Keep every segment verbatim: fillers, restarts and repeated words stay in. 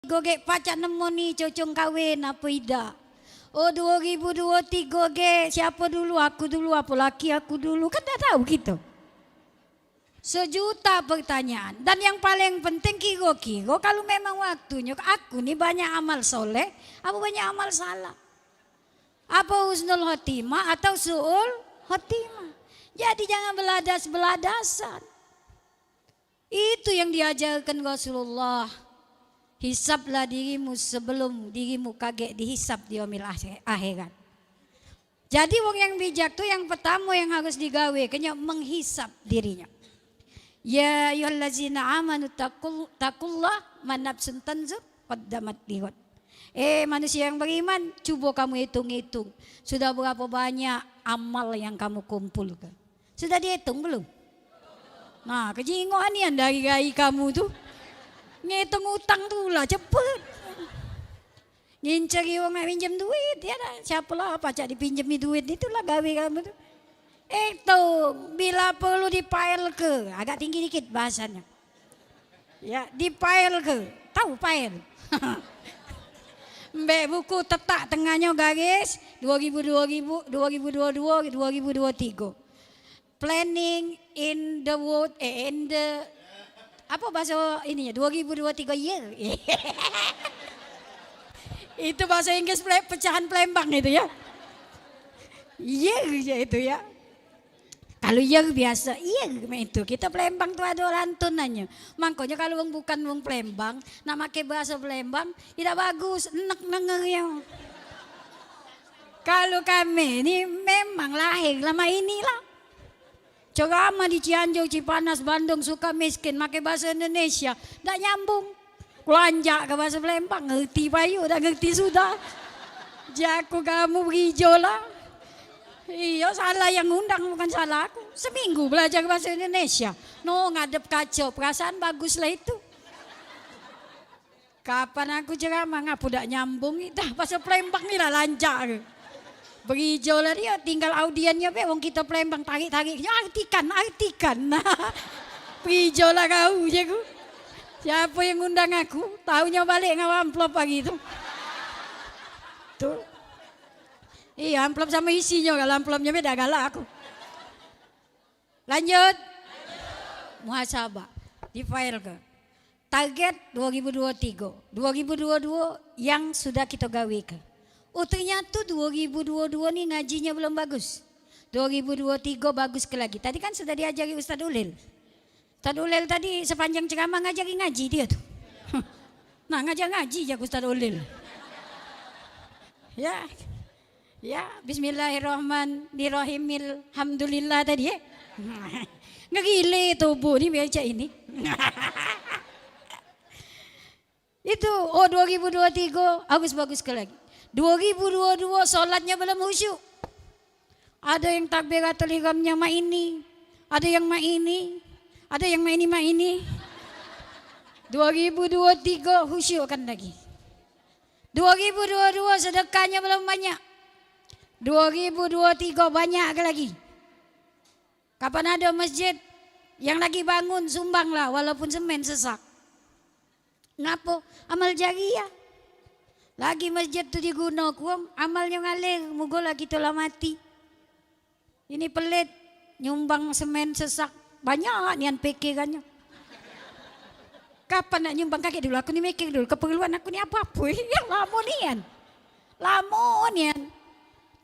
tigo gek pacak nemu ni cocong kawin apa idak. Oh, dua ribu dua tiga gek siapa dulu, aku dulu apa laki aku dulu, kan dak tahu kita. Sejuta pertanyaan. Dan yang paling penting kira-kira kalau memang waktunya, aku ni banyak amal soleh, apa banyak amal salah? Apa husnul khotimah atau su'ul khotimah? Jadi jangan beladas-beladasan. Itu yang diajarkan Rasulullah. Hisablah dirimu sebelum dirimu kagek dihisab di yaumil akhir-, akhirat. Jadi wong yang bijak tu yang pertama yang harus digawe, kenyo menghisab dirinyo. Ya ayyuhallazina amanu taqul-, taqullah ma nafsun tanzur qaddamat lighad. Eh manusia yang beriman, cubo kamu hitung-hitung, sudah berapa banyak amal yang kamu kumpulkan. Sudah dihitung belum? Nah, kejingoan nian dari rai kamu tu. Ngitung utang tu lah cepet. Nginceri wong nak minjem duit, ya dah. Siapalah pacak dipinjemi duit, itulah gawe kamu tu. Eh tu, bila perlu dipaelke, agak tinggi dikit bahasanya. Ya, dipaelke. Tahu pael? Mbek buku tetak tengahnyo garis, dua ribu dua ribu, dua ribu dua dua, dua ribu dua tiga. Planning in the world, eh, in the, apa bahasa ininya? Dua ribu dua tiga year. Itu bahasa Inggris ple-, pecahan Palembang itu ya. Year je itu ya. Kalau year biasa, year mak itu. Kita Palembang tu ada lantunannya. Makanya kalau wong bukan wong Palembang, nak make bahasa Palembang, tidak bagus, enek dengernya. Kalau kami ni memang lahir lama inilah. Ceramah di Cianjur, Cipanas, Bandung, Sukamiskin, make bahasa Indonesia, dak nyambung. Kulanjak ke bahasa Palembang, ngerti payu, dak ngerti sudah. Jaku kamu berijo lah. Iyo, salah yang ngundang, bukan salah aku. Seminggu belajar bahasa Indonesia. No, ngadep kaca, perasaan bagus lah itu. Kapan aku ceramah, ngapo dak nyambung dah. Bahasa Palembang ni lah lancar ke. Berijo lah dia, tinggal audiennya be, wong kita Palembang tarik-tarik. Ya, artikan, artikan. Berijo lah kau, je ku. Siapa yang ngundang aku? Tahunya balik ngawa amplop pagi tu. Tu. Iya, amplop sama isinya, kalau amplopnya beda galak aku. Lanjut. Muhasabah. Di file ke. Target dua ribu dua tiga. Dua ribu dua dua yang sudah kita gawe ke. Oh, ternyata dua ribu dua dua ni ngajinya belum bagus. Dua ribu dua tiga bagus ke lagi. Tadi kan sudah diajari Ustaz Ulil. Ustaz Ulil tadi sepanjang ceramah ngajari ngaji dia tu. Nah, ngajar ngaji je Ustaz Ulil. Ya. Ya, bismillahirrahmanirrahimil hamdulillah tadi, eh. Ngegile tubuh ni biar cak ini. Itu, oh, dua ribu dua tiga, bagus-bagus ke lagi. Dua ribu dua dua, solatnya belum khusyuk. Ada yang takbiratul ihramnya mak ini, ada yang mak ini, ada yang mak ini, mak ini. Dua ribu dua tiga, khusyukkan lagi. Dua ribu dua dua, sedekahnya belum banyak. Dua ribu dua tiga, banyak ke lagi. Kapan ada masjid yang lagi bangun, sumbanglah, walaupun semen sesak. Ngapo? Amal jariah. Lagi masjid tu diguno kuong, amalnyo ngalir, mugolah kito lah mati. Ini pelit, nyumbang semen sesak, banyak nian pikirannyo. Kapan nak nyumbang? Kagek dulu, aku ni mikir dulu, keperluan aku ni apo-apo. Ya, lamo nian. Lamo nian.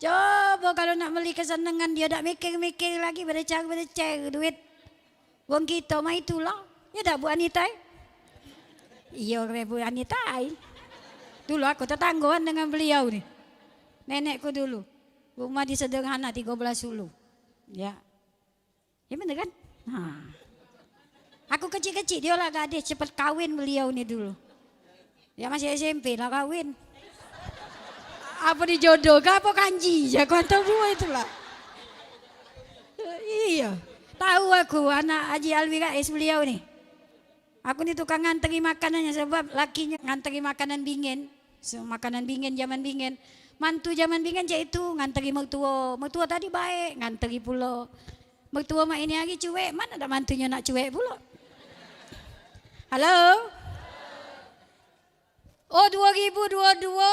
Coba kalau nak meli kesenengan, dia dak mikir-mikir lagi, pada cari, pada cari duit. Wong kito mah itulah. Ya dak, Bu Anita, eh? Iyo, Bu Anita, eh. Dulu aku tetanggoan dengan beliau ni. Nenekku dulu. Rumah di Sederhana tiga belas Ulu. Ya. Ya bener kan? Nah. Aku kecik-kecik, dia lah gadis, cepet kawin beliau ni dulu. Ya masih S M P lah kawin. Apa dijodoh ke apa kanji? Ya, aku hantar dua itulah. Iya. Tahu aku anak Haji Alwi Rais beliau ni. Aku ni tukang nganteri makanannyo sebab lakinyo nganteri makanan bingen. So, makanan bingen, zaman bingen. Mantu zaman bingen cak itu, nganteri mertua. Mertua tadi baik, nganteri pulo. Mertua mak ini hari cuek, mana ada mantunyo nak cuek pulo. Halo? Oh, dua ribu dua dua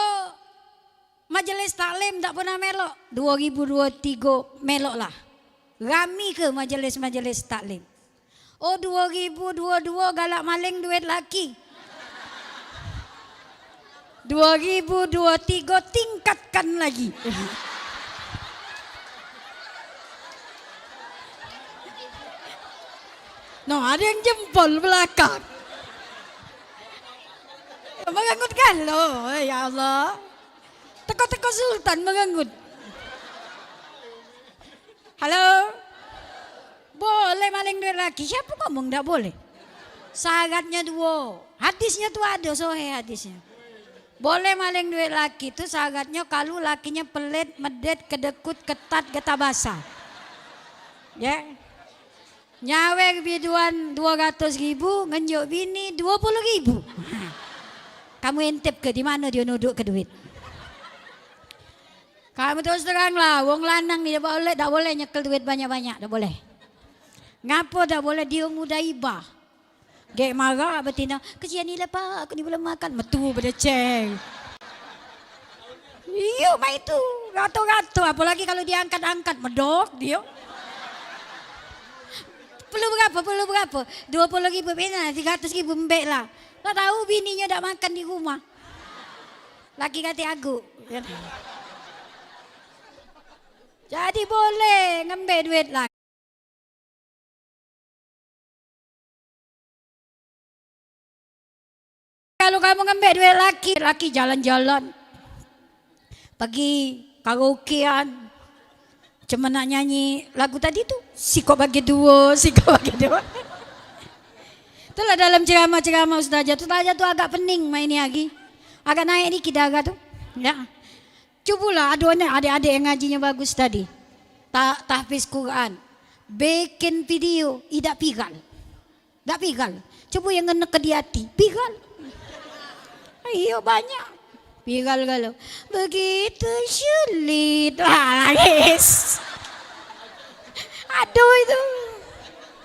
majelis taklim tak pernah melok. Dua ribu dua tiga melok lah. Rami ke majelis-majelis taklim. Oh, dua ribu dua dua galak maling duit laki. Dua ribu dua tiga tingkatkan lagi. No, ada yang jempol belakang. Merenggut galo, ya Allah. Teko-teko Sultan merenggut. Halo? Boleh maling duit laki? Siapa ngomong ndak boleh? Syaratnya duo. Hadisnya tu ada, sahih hadisnya. Boleh maling duit laki tu syaratnya kalu lakinya pelit, medet, kedekut, ketat, getah basah. Ya. Nyawer biduan dua ratus ribu, ngenjuk bini dua puluh ribu. Kamu intip ke di mano dio nuduk ke duit? Kamu terus terang lah, wong lanang ni dak boleh, dak boleh nyekel duit banyak-banyak, dak boleh. Ngapo dak boleh? Dio mudah iba. Gek marah betina, "Kesian ni lah, Pak, aku ni belum makan." Metu bedeceng. Iyo, mak itu. Rato-rato, apalagi kalu diangkat-angkat, medok dio. Perlu berapo? Perlu berapo? Dua puluh ribu, pina tiga ratus ribu, embek lah. Lah tau bininyo dak makan di rumah. Laki katik aguk. Jadi boleh ngembek duit laki. Kalu kamu ngembek duit laki, laki jalan-jalan, pegi karaokean, cuma nak nyanyi lagu tadi tu, sikok bagi duo, sikok bagi duo. Itulah dalam ceramah-ceramah ustazah tu, ustazah tu agak pening main ni lagi. Agak naik dikit darah tu. Ya. Cubolah, ado anak, adik-adik yang ngajinyo bagus tadi. Ta-, tahfiz Quran. Bikin video, idak viral. Dak viral. Cubo yang ngena ke di hati. Viral. Iyo, banyak. Viral galo. Begitu sulit. Wah, nangis. Aduh, itu.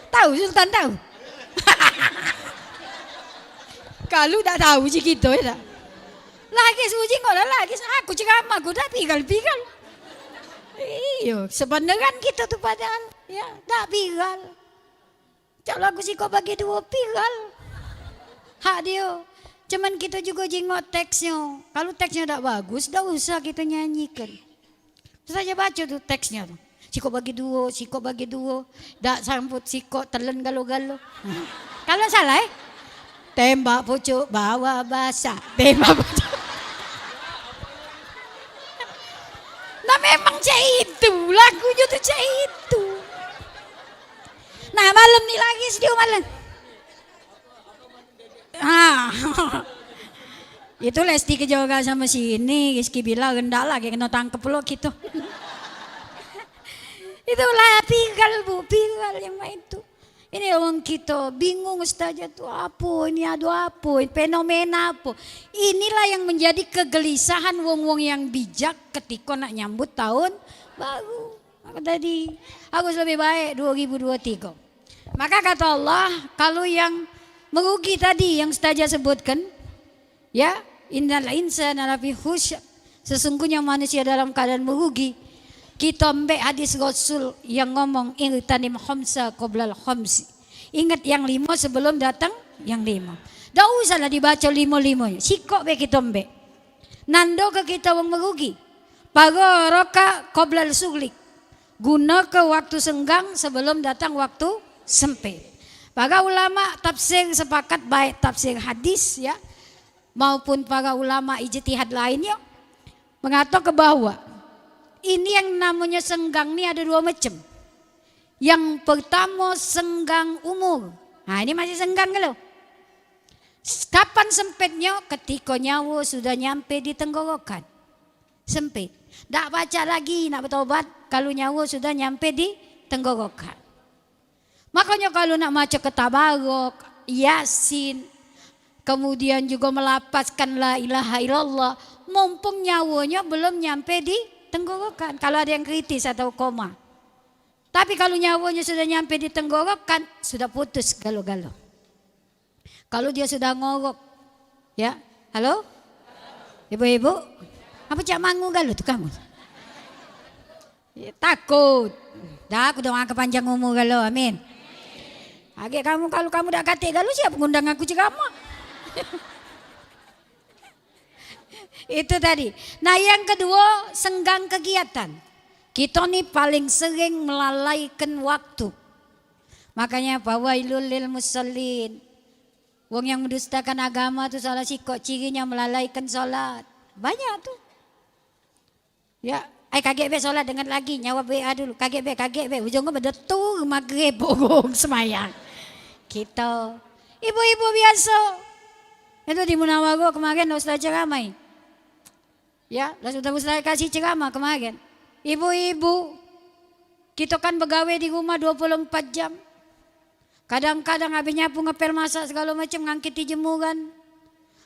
Tahu, Sultan tahu? Kalu dak tahu, si kito, ya dak? Lagi suji ngolah lagi, aku ceramah ku dak viral-viral. Iyo, sebeneran kito tu padahal, ya, dak viral. Cak lagu sikok bagi duo viral. Hak dio. Cuman kito jugo jingok teksnyo. Kalu teksnyo dak bagus, dak usah kito nyanyikan. Terus aja baco tu teksnyo tu. Sikok bagi duo, sikok bagi duo. Dak sambut sikok, telen galo-galo. Kalu salah, eh? Tembak pucuk bawa basah, tembak pucuk. Nah, memang cak itu, lagunyo tu cak itu. Nah, malam ni lagi sedio malam. Ha. Itu Lesti Kejora sama si ini, Rizky Billar, rendah lah, kayak kena tangkep pulo gitu. Itulah viral, Bu, viral yang main tu. Ini wong kito bingung, ustazah tu apo, ini ado apo, fenomena apo. Inilah yang menjadi kegelisahan wong-wong yang bijak ketiko nak nyambut tahun baru. Maka tadi, harus lebih baik dua ribu dua tiga. Maka kata Allah, kalu yang merugi tadi yang ustazah sebutkan, ya, "Innal insana lafi khusr." Sesungguhnya manusia dalam keadaan merugi. Kito ambek hadis Rasul yang ngomong, "Igtanim khamsa qoblal khamsi." Ingat yang limo sebelum datang yang limo. Dak usahlah dibaco limo-limonyo. Sikok be kito ambek. Nando ke kito wong merugi. Paro roka qoblal sughlik. Guno ke waktu senggang sebelum datang waktu sempit. Para ulama tafsir sepakat, baik tafsir hadis, ya, maupun para ulama ijtihad lainnyo, mengato ke bahwa ini yang namonyo senggang ni ado duo macam. Yang pertamo, senggang umur. Nah, ini masih senggang ke lo? Kapan sempitnyo? Ketiko nyawo sudah nyampe di tenggorokan. Sempit. Dak pacak lagi nak betobat kalu nyawo sudah nyampe di tenggorokan. Makonyo kalu nak maco ke Tabarok, Yasin, kemudian jugo melafazkan la ilaha illallah, mumpung nyawonyo belum nyampe di tenggorokan. Kalu ado yang kritis atau koma. Tapi kalu nyawonyo sudah nyampe di tenggorokan, sudah putus galo-galo. Kalu dio sudah ngorok, ya, halo? Ibu-ibu, apa cak mangu galo tu kamu? Ya, takut. Dah, aku doa ke panjang umur galo. Amin. Agek kamu, kalau kamu dak katik galo, siapa ngundang aku ceramah? Itu tadi. Nah, yang kedua, senggang kegiatan. Kita ni paling sering melalaikan waktu. Makanya, fawailul lil musallin. Wong yang mendustakan agama tu salah sikok cirinya melalaikan salat. Banyak tu. Ya, ai kagek be salat dengan lagi, nyawab W A dulu. Kagek be, kagek be. Ujungnya bedetu maghrib, bogong semayang. Kita ibu-ibu biasa. Itu di Munawaro kemarin ustaz ceramah. Ya, lah sudah ustaz kasih ceramah kemarin. Ibu-ibu, kita kan begawe di rumah dua puluh empat jam. Kadang-kadang habis nyapu, ngepel, masak segala macam, ngangkiti jemuran.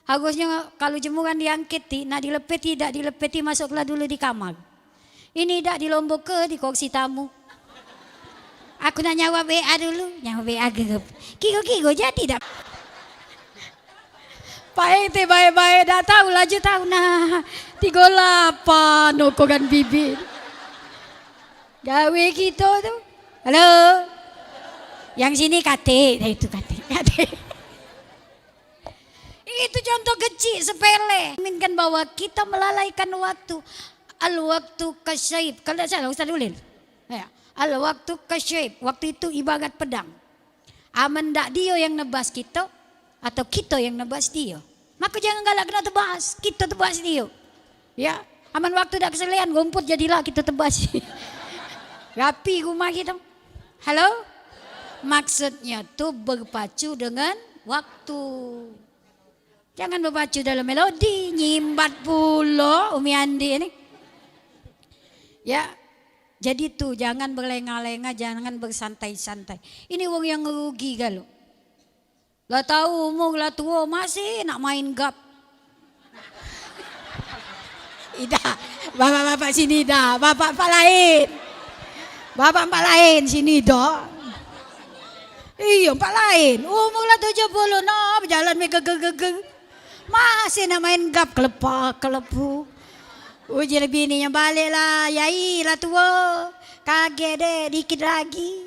Harusnya kalau jemuran diangkiti, nak dilepeti, dak dilepeti, masuklah dulu di kamar. Ini dak dilomboke di kursi tamu. Aku nak nyawab W A dulu, nyawab W A gegep. Kiro-kiro jadi dak? Pak R T baik-baik dak tahu, laju tahu. Nah, tiga lapan ukuran bibir. Gawe kita tu. Halo. Yang sini katik, dah itu katik, katik. Itu contoh kecil, sepele. Minkan bahwa kita melalaikan waktu. Al waktu kasyaib. Kalau tidak salah, Ustaz Ulil. Ya. Al waktu kasyaib. Waktu itu ibarat pedang. Amen dak dio yang nebas kita, atau kita yang nebas dio. Maka jangan galak kena tebas, kita tebas dio. Ya, amen waktu dak keselean, rumput jadilah kita tebas. Rapi rumah kita. Halo? Maksudnya tu berpacu dengan waktu. Jangan berpacu dalam melodi, nyimbat pulo Umi Andi ni. Ya, jadi tu jangan berlenga-lenga, jangan bersantai-santai. Ini wong yang rugi galo. Lah tahu umur lah tua masih nak main gap. Ida, bapak-bapak sini dah, bapak empat lain. Bapak empat lain sini dah. Iya, empat lain. Umur lah tujuh puluh no, berjalan mega geger. Masih nak main gap kelepak kelepu. Uji lebih ni yang balik lah, yai lah tua. Kaget deh, dikit lagi.